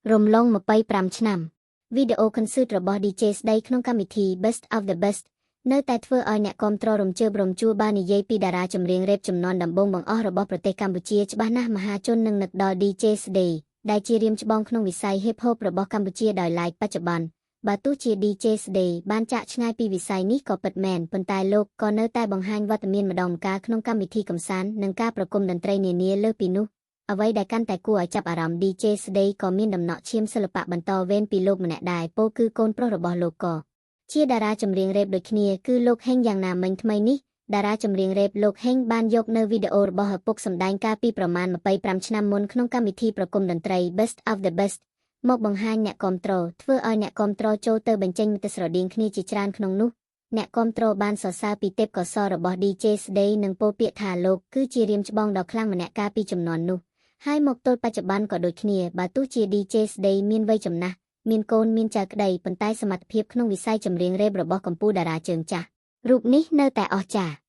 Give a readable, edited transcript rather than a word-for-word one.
រំលង25ឆ្នាំវីដេអូ concert របស់ DJ ស្ដីក្នុងកម្មវិធី Best of the Best នៅតែធ្វើឲ្យអ្នកគាំទ្ររំជើបរំជួលបាននិយាយពីតារាចម្រៀងរ៉េបជំនាន់ដំបូងបង្អស់របស់ប្រទេសកម្ពុជាច្បាស់ណាស់មហាជននឹងនឹកដល់ DJ ស្ដីដែលជារៀមច្បងក្នុងវិស័យ Hip Hop របស់កម្ពុជាដោយឡែកបច្ចុប្បន្នបើទោះជា DJ ស្ដីបានចាក់ឆ្ងាយពីវិស័យនេះក៏ពិតមែនប៉ុន្តែលោកក៏នៅតែបង្ហាញវត្តមានម្ដងម្កាលក្នុងកម្មវិធីកម្សាន្តនិងការប្រគំតន្ត្រីនានាលើសពីនោះអ្វីដែលកាន់តែគួរឲ្យចាប់អារម្មណ៍ DJ ស្ដីក៏មានដំណក់ឈាមសិល្បៈបន្តវេនពីលោកម្នាក់ដែរពោលគឺកូនប្រុសរបស់លោកក៏ជាតារាចម្រៀងរ៉េបដូចគ្នាគឺលោកហេងយ៉ាងណាមិញថ្មីនេះតារាចម្រៀងរ៉េបលោកហេងបានយកនៅវីដេអូរបស់ឪពុកសម្ដែងកាលពីប្រមាណ25ឆ្នាំមុនក្នុងកម្មវិធីប្រគំតន្ត្រី Best of the Best មកបង្ហាញអ្នកគាំទ្រធ្វើឲ្យអ្នកគាំទ្រចូលទៅបញ្ចេញមតិស្រដៀងគ្នាជាច្រើនក្នុងនោះអ្នកគាំទ្របានសរសើរពីទេពកោសល្យរបស់ DJ ស្ដីនិងពោលពាក្យថាលោកគឺជារៀមច្បងដ៏ខ្លាំងម្នាក់កាលពីជំនាន់នោះហើយមកទល់បច្ចុប្បន្នក៏ដូចគ្នាបើទោះជា DJ ស្ដីមានវ័យចំណាស់មានកូនមានចៅក្តីប៉ុន្តែសមត្ថភាពក្នុងវិស័យចម្រៀងរ៉េបរបស់កម្ពុជាតារាជើងចាស់រូបនេះនៅតែអស្ចារ្យ។